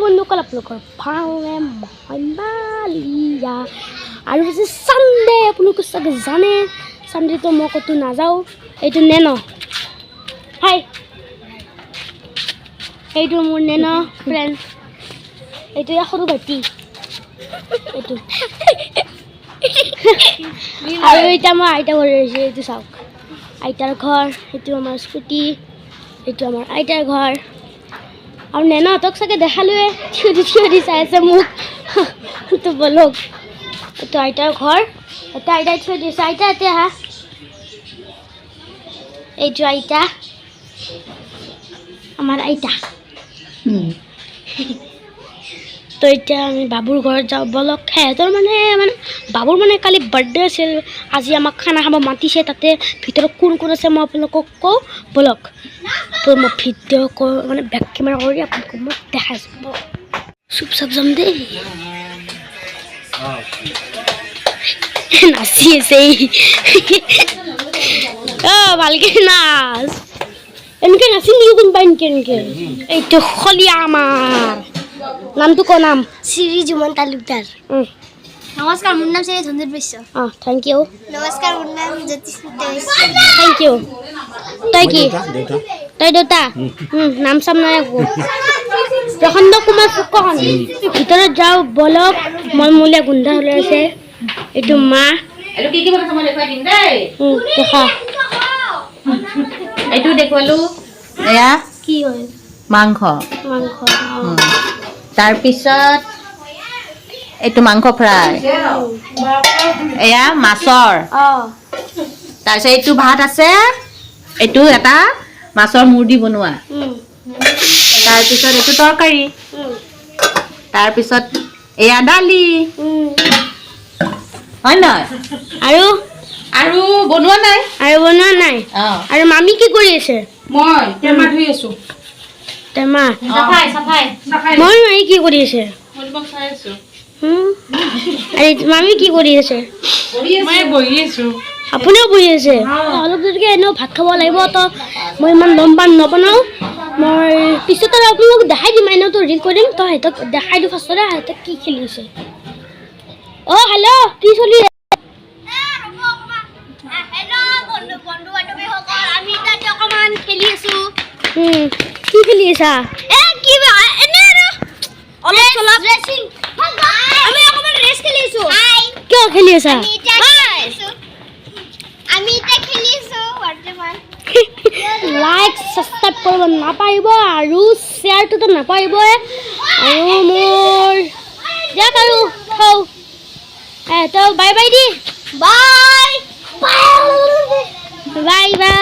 বন্ধুসকল, আপোনালোকৰ ভালনে? মই মালিয়া আৰু হৈছে চানডে। আপোনালোকে চাগে জানে, চানডেটো মই ক'তো নাযাওঁ। এইটো নেন, হাই। এইটো মোৰ নেন ফ্ৰেণ্ড। এইটো ইয়াৰ সৰু ভাইটি এইটো। আৰু এতিয়া মই আইতা ঘৰত আহিছোঁ। এইটো চাওক, আইতাৰ ঘৰ। এইটো আমাৰ স্কুটি, এইটো আমাৰ আইতাৰ ঘৰ। আৰু নেনাহঁতক চাগে দেখালোৱে, থিয় দি থিয় দি চাই আছে মোক। তো ব'লক, এইটো আইতাৰ ঘৰ। এতিয়া আইতাই থৈ দিছে। আইতা, এতিয়া আহা। এইটো আইতা, আমাৰ আইতা। তো এতিয়া আমি বাবুৰ ঘৰত যাওঁ ব'লক। সিহঁতৰ মানে মানে বাবুৰ মানে কালি বাৰ্থডে আছিল। আজি আমাক খানা খাব মাতিছে। তাতে ভিতৰত কোন কোন আছে মই আপোনালোকক কওঁ ব'লক। তো মই ভিডিঅ' মানে বেক কেমেৰা কৰি আপোনালোকক মই দেখাইছোঁ। ব'লক, চুপ চাপ যাম দেই। নাচি আছে এই। অ, ভালকে নাচ। এনেকে নাচি নেকি কোনোবা এনেকে এনেকে? এইটো খলীয়া আমাৰ। নামটো ক, নাম। শ্ৰী জুমন তালুকদাৰ। নমস্কাৰ, মোৰ নাম শ্ৰী ধনজিত বৈশ্য। অঁ, thank U. নমস্কাৰ, মোৰ নাম জ্যোতিস্মিতা বৈশ্য। Thank U. তই কি? দেউতা। তই দেউতা। নাম চাম নাই একো। প্ৰসন্ন কুমাৰ ফুকন। ভিতৰত যাওঁ বলক। মলমলীয়া গোন্ধ ওলাই আছে। এইটো মা। এইটো কি কি বনাইছে মই দেখুৱাই দিম দেই। দেখা। এইটো দেখুৱালো, এয়া। কি হয়? মাংস। মাংস, অঁ। তাৰপিছত এইটো মাংস ফ্ৰাই, এয়া মাছৰ। তাৰপিছত এইটো ভাত আছে, এইটো এটা মাছৰ মূৰ দি বনোৱা। তাৰপিছত এইটো তৰকাৰী। তাৰপিছত এয়া দালি। হয় নহয়? আৰু? আৰু বনোৱা নাই। আৰু বনোৱা নাই। অঁ। আৰু মামী কি কৰি আছে? মই টেমা ধুই আছো। টেমা? চাফাই চাফাই। চাফাই। মই মামী কি কৰি আছে? মই তোমাক চাই আছো। আৰু মামী কি কৰি আছে? মই বহি আছো। আপুনিও বহি আছে। অলপ দেৰিকৈ এনেও ভাত খাব লাগিব। তো মই ইমান লম্বা নবনাওঁ। মই পিছত আৰু আপোনালোক দেখাই দিম। এনেওতো ৰিল কৰিম, তো সিহঁতক দেখাই দিওঁ ফাৰ্ষ্টতে সিহঁতক কি খেলিছে। অ' হেল্ল', কি চলি আছে? হেল্ল' বন্ধু বন্ধু বান্ধৱীসকল, আমি তাতে অকণমান খেলি আছো। কি খেলি আছা? এ কি বা, এনে আৰু অলপ চলপ ৰেচিং। আমি অকণমান ৰেচ খেলি আছো। হাই। কিয় খেলি আছা? আমি এতিয়া খেলি আছো। আমি এতিয়া খেলি আছো বৰ্তমান। লাইক ছাবস্ক্ৰাইব কৰিব নাপাহৰিব আৰু শ্বেয়াৰটোতো নাপাহৰিবই। আৰু মোৰ দিয়ক আৰু থওঁ। তো bye bye the. Bye. Bye bye.